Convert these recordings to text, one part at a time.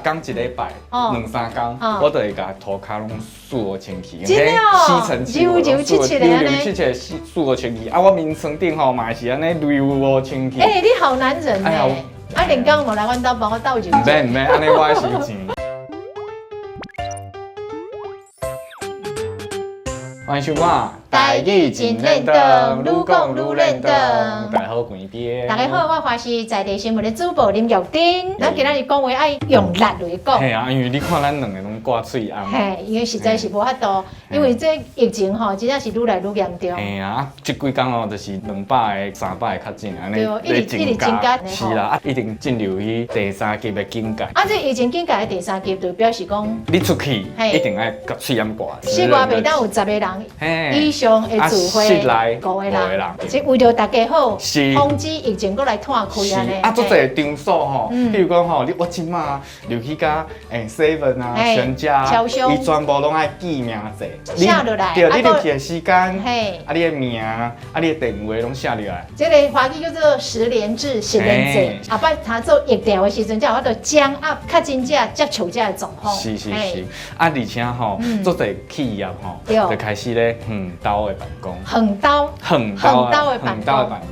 工一禮拜，兩三工，我就會共塗跤攏欶予清氣，真的哦，吸塵器柔柔切切的按呢，柔柔切切欶予清氣。啊，我眠床頂吼嘛是按呢柔予清氣。欸，你好男人呢！啊，連工無來阮兜幫我鬥一毋免毋免，按呢我愛收錢。歡迎收看。台語真練長，愈講愈練長。大家好，關邊。大家好，我華視在地新聞的主播林玉珍。咱今仔日講話愛用力來講。嘿啊，因為你看咱兩個攏掛喙罨。嘿，因為實在是無法度，因為這疫情吼，真正是愈來愈嚴重。嘿啊，這幾工哦，就是200個、300個確診，按呢一直一直增加。是啦，啊，已經進入去第三級的警戒。啊，這疫情警戒的第三級，就表示講，你出去一定愛共喙罨掛。室外袂當有10個人以上的聚會，五個人，這為著大家好，防止疫情閣來湠開按呢。啊，足濟場所吼，比如講吼，你我這馬入去共 seven 啊、全家，伊全部攏愛記名制，寫落來。對，你入去的時間，啊，你的名，啊，你的電話攏寫入來。這个華語叫做實聯制、實聯制。後擺他做疫調的時陣，才有法度掌握確診者、接觸者的狀況。是是是，啊，而且吼，足濟企業吼，就開始咧橫刀的辦公。橫刀。橫刀的辦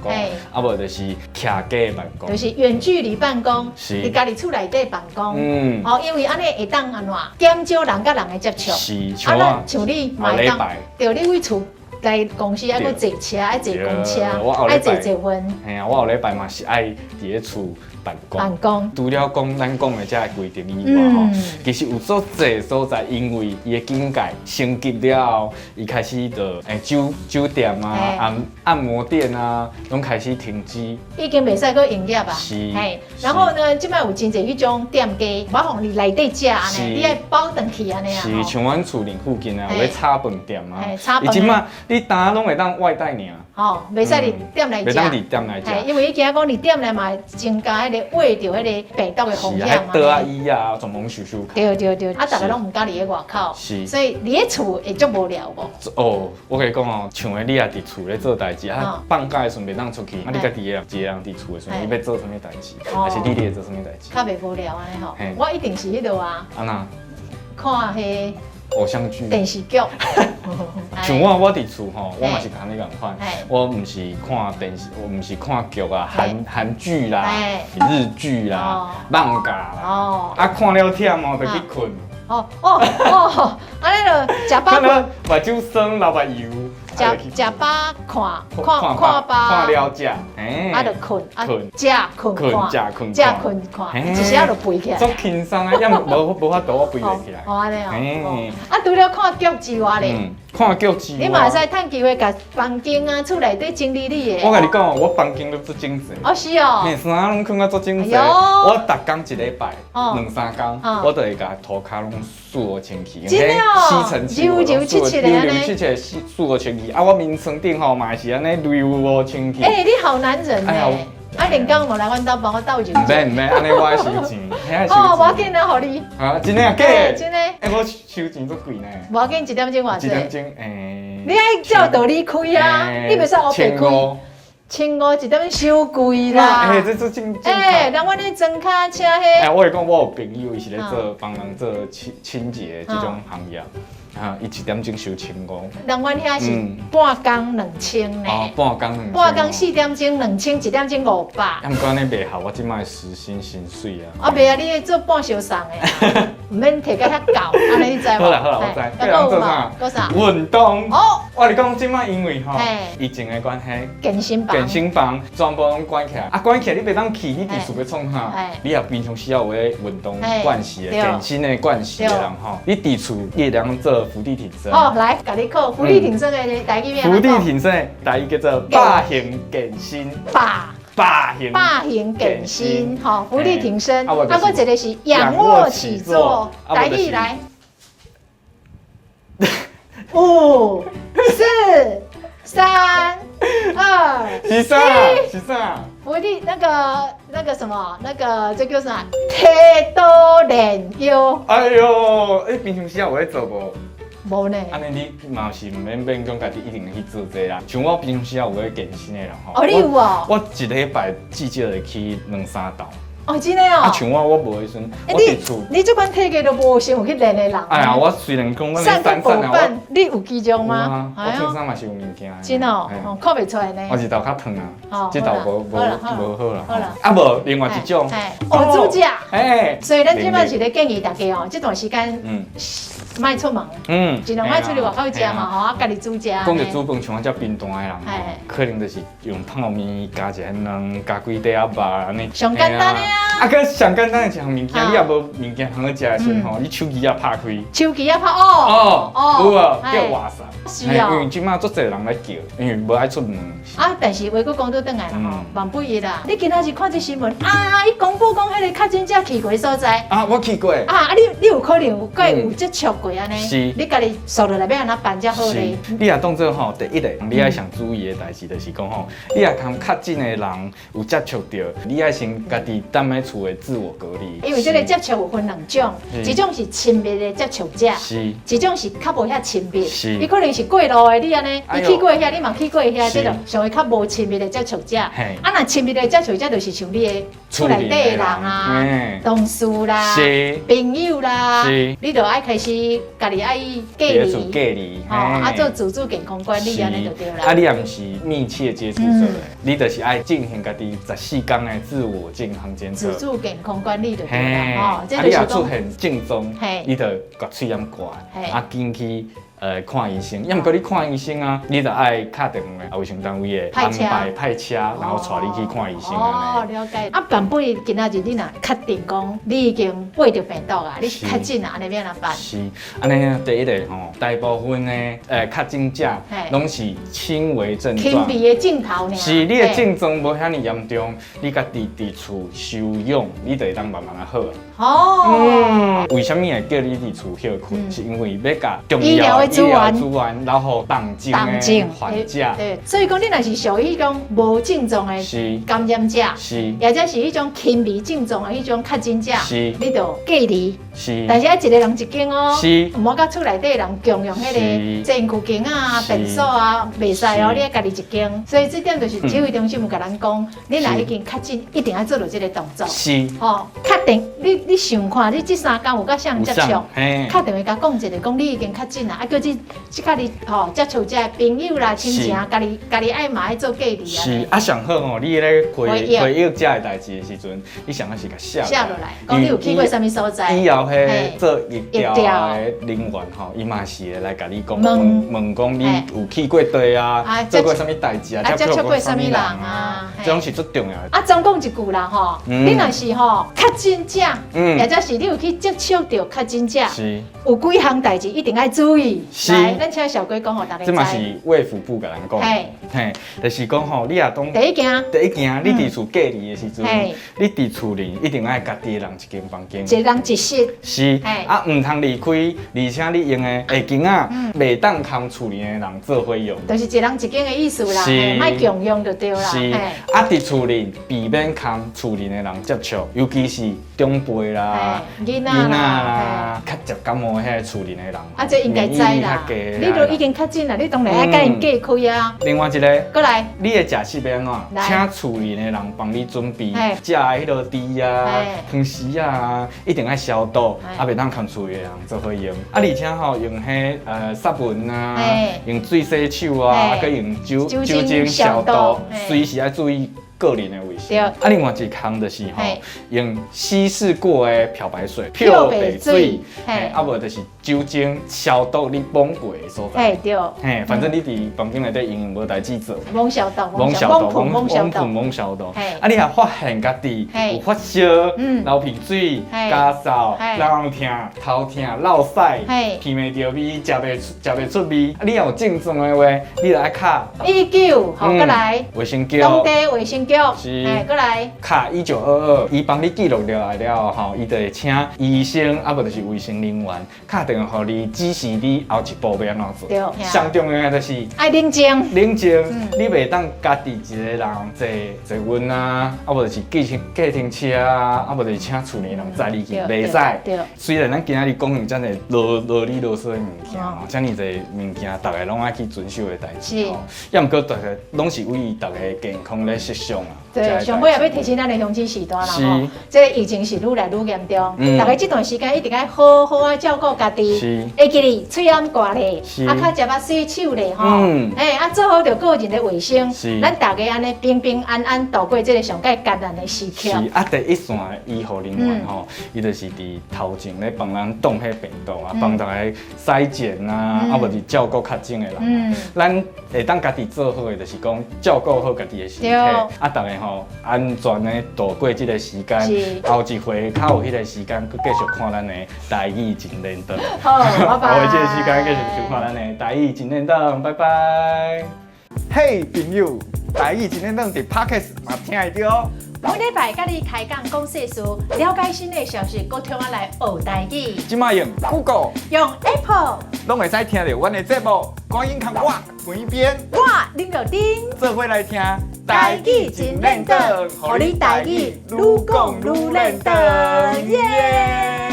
公。啊，無就是徛家的辦公。就是遠距離辦公，佇家己厝內底辦公。哦，因為按呢會當按怎減少人佮人的接觸。是，像我，像你嘛會當，對，你為厝來公司愛閣坐車，愛坐公車，愛坐捷運。嘿啊，我後禮拜嘛是愛佇咧厝辦公。辦公。除了講咱講的這个規定以外吼，其實有足濟所在，因為伊的警戒升級了後，伊開始就酒店啊、按摩店啊，攏開始停止。已經袂使閣營業啊。是。嘿，然後呢，這擺有真濟彼種店家，無予你內底食按呢，你愛包轉去按呢啊。是，像阮厝鄰附近啊，有咧炒飯店啊，炒飯。伊這擺你呾攏會當外帶爾。吼，袂使佇店內食。袂當佇店內食。因為伊驚講佇店內嘛會增加彼个秽著彼个病毒的風險嘛。是啊，桌仔椅啊，全部攏收收。對對對，啊，逐个攏毋敢佇咧外口。是。所以佇咧厝會足無聊無？哦，我共你講哦，像彼你也佇厝咧做代誌，啊，放假的時陣袂當出去，啊，你家己一个人佇厝的時陣，你欲做啥物代誌？還是你咧做啥物代誌？較袂無聊按呢吼。我一定是彼落啊。按怎？看彼偶像劇、電視劇。像我，我佇厝吼，我嘛是共你仝款。我毋是看電視，我毋是看劇啊，韓劇啦、日劇啦、漫畫啦。啊，看了忝哦，就去睏。哦哦哦，按呢就食飽睏。目睭酸，流目油。食食飽看看看飽，看了食，啊就睏，啊食睏看，食睏食睏看，一時仔就肥起來。足輕鬆啊，也無法度我肥袂起來。哦，按呢哦。啊，除了看劇之外咧，看劇之外，你嘛會使趁機會共房間啊、厝內底整理你的。我共你講，我房間都足整齊。哦，是哦。嘿，衫攏囥甲足整齊。我逐工一禮拜兩三工，我就會共塗跤攏欶予清氣。真的哦。吸塵器，柔柔切切的柔柔切切欶予清氣。啊，我眠床頂吼嘛是按呢柔予清氣。欸，你好男人呢！啊，連工無來阮兜幫我鬥一毋免毋免，按呢我愛收錢，哦，無要緊啊，予你。啊，真的啊，假的？真的。欸，我收錢足貴呢。無要緊，一點鐘偌濟？一點鐘，欸。你愛照道理開啊，你袂使烏白開。1500一點鐘傷貴啦。欸，這做正正。欸，人阮咧裝卡車彼。欸，我會講，我有朋友，伊是咧做幫人做清清潔的這種行業。啊，伊一點鐘收千五。人阮遐是半工2000呢。哦，半工2000。半工4點鐘2000，一點鐘500。啊，毋過按呢袂合我這擺時薪薪水啊。啊，袂啊，你做半小送的，毋免提甲遐厚，按呢你知無？好啦好啦，我知。閣做啥？閣啥？運動。哦。我共你講，這擺因為吼疫情的關係，健身房，健身房全部攏關起來。啊，關起來你袂當去，你佇厝欲創啥？你也平常時有咧運動慣勢的、健身的慣勢的人吼，你佇厝你會當做伏地挺身。哦，來，共你考伏地挺身的台語名。伏地挺身的台語叫做百形健身。百形。百形健身，吼，伏地挺身。啊，閣一个是仰臥起坐，台語來。五、四、三、二、是啥？是啥？伏地那個什麼，那個這叫啥？提刀練腰。哎喲，欸，平常時有咧做無？無呢。按呢你嘛是毋免免講家己一定去做這啦。像我平常時有咧健身的人吼。哦，你有哦。我一禮拜至少會去兩三晝。哦，真的哦。啊，像我我無的時陣，我佇厝。你這款體格都無想有去練的人。哎呀，我雖然講我散散啊，你有肌肉嗎？我穿衫嘛是有物件。真哦，看袂出來呢。我一頭較長啊，這頭無無無好啦。好啦。啊無，另外一種。哦，煮食。哎。所以咱這擺是咧建議大家哦，這段時間，莫出門，盡量莫出去外口食嘛，吼，啊，家己煮食。講著煮飯，像我遮貧惰的人，可能就是用泡麵加一個卵，加幾塊仔肉按呢。上簡單的啊！啊，閣上簡單的一項物件，你也無物件通好食的時陣吼，你手機仔拍開。手機仔拍哦。哦，有無叫外送。是哦。因為這馬足濟人來叫，因為無愛出門。啊，但是話閣講倒轉來啦吼，萬不一啦。你今仔日看這新聞啊，伊公布講彼個確診者去過的所在。啊，我去過。啊啊，你有可能有閣有接觸過按呢？是。你家己數落來欲按怎辦才好咧？你若當做吼，第一個，你愛上注意的代誌就是講吼，你若佇確診的人有接觸著，你愛先家己踮佇厝的自我隔離。因為這個接觸有分兩種，一種是親密的接觸者，一種是較無遐親密。是。伊可能是過路的，你按呢，伊去過遐，你嘛去過遐，這就屬於較無親密的接觸者。啊，若親密的接觸者，就是像你的厝內底的人啊、同事啦、朋友啦，你就愛開始家己愛隔離，隔離，吼，啊做自主健康管理按呢就對啦。啊，你也毋是密切接觸者，你就是愛進行家己14天的自我健康檢測。自主健康管理就對啦，吼。啊，你若出現症狀，你就共喙罨蓋，啊，緊去看醫生，抑毋過你看醫生啊，你就愛敲電話衛生單位的安排派車，然後帶你去看醫生。哦，了解。啊，萬不一今仔日你若確定講你已經掰著病毒啊，你是確診啊，按呢欲按怎辦？是，按呢第一個吼，大部分的確診者攏是輕微症狀。輕微的症頭爾。是，你的症狀無遐爾嚴重，你家己佇厝休養，你就會當慢慢仔好。哦。為啥物會叫你佇厝歇睏？是因為欲共重要醫療資源，然後重症的患者。對，所以講你若是屬於彼種無症狀的感染者，或者是彼種輕微症狀的彼種確診者，你就隔離。但是愛一個人一間哦，毋好佮厝內底的人共用彼個洗身軀間啊、便所啊，袂使哦，你愛家己一間。所以這點就是指揮中心有共咱講，你若已經確診，一定愛做著這個動作。吼，確定你你想看，你這三工有佮啥人接觸？敲電話共講一下，講你已經確診啦，啊叫這這佮你吼接觸者朋友啦、親情，家己家己愛嘛愛做隔離啊。是啊，上好吼，你咧回回憶這个代誌的時陣，你上好是共寫寫落來，講你有去過啥物所在。以後彼做疫調的人員吼，伊嘛是會來共你講問問講你有去過佗啊，做過啥物代誌啊，接觸過啥物人啊，這種是足重要的。啊，總講一句啦吼，你若是吼確診者，或者是你有去接觸著確診者，有幾項代誌一定愛注意。來，咱請小龜講予大家知。這嘛是衛福部共咱講，嘿，就是講吼，你若當第一件，第一件，你佇厝隔離的時陣，你佇厝裡一定愛家己的人一間房間，一人一室。是，啊，毋通離開，而且你用的下間仔，袂當共厝裡的人做伙用。就是一人一間的意思啦，莫共用就對啦。是，啊，佇厝裡避免共厝裡的人接觸，尤其是長輩啦、囡仔啦，較捷感冒彼个厝裡的人。啊，這應該知啦。你都已經確診啦，你當然愛共𪜶隔開啊。另外一個，過來，你的食食欲按怎？請厝裡的人幫你準備食的彼落豬啊、湯匙啊，一定愛消毒，啊，袂當共厝裡的人做伙用。啊，而且吼用彼殺蚊啊，用水洗手啊，閣用酒精消毒，隨時愛注意個人的衛生。啊，另外一項就是吼，用稀釋過的漂白水、漂白水，啊無就是酒精消毒你摸過的所在。嘿，對。嘿，反正你佇房間內底用無代誌做。罔消毒，罔消毒，罔消毒，罔消毒。啊，你若發現家己有發燒、流鼻水、咳嗽、喉嚨疼、頭疼、落屎、鼻袂著味、食袂出味，啊，你若有症狀的話，你就愛敲119，好，閣來。衛生局。當地衛生局。是。閣來。敲1922，伊幫你記錄落來了後，伊就會請醫生，啊無就是衛生人員敲電話予你，指示你後一步欲按怎做。對。上重要的就是愛冷靜。冷靜，你袂當家己一個人坐捷運啊，啊無就是計程車啊，啊無就是請厝裡人載你去，袂使。雖然咱今仔日講用遮爾囉囉哩囉嗦的物件，遮爾濟物件，逐个攏愛去遵守的代誌，抑毋過逐个攏是為逐个健康咧設想啊。對，上尾也欲提醒咱的鄉親序大啦吼，這个疫情是愈來愈嚴重，大家這段時間一定愛好好仔照顧家己，會記得喙罨掛咧，啊，較食捌洗手咧吼，欸，啊，做好著個人的衛生，咱大家按呢平平安安度過這个上蓋艱難的時刻。是啊，第一線的醫護人員吼，伊就是佇頭前咧幫人擋彼病毒啊，幫大家篩檢啊，啊無是照顧確診的人。咱會當家己做好的，就是講照顧好家己的身體，啊，逐家吼安全的度過這个時間。後一回較有彼个時間，閣繼續看咱的台語真輪轉。好，拜拜。後一個時間繼續收看咱的台語真輪轉，拜拜。嘿，朋友，台語真輪轉佇 Podcast 嘛聽會著哦。每禮拜佮你開講講世事，了解新的消息，閣創仔來學台語。這擺用 Google，用 Apple，攏會使聽著阮的節目。趕緊共我關邊，我林玉丁，做伙來聽台語真輪轉，予你台語愈講愈輪轉，耶！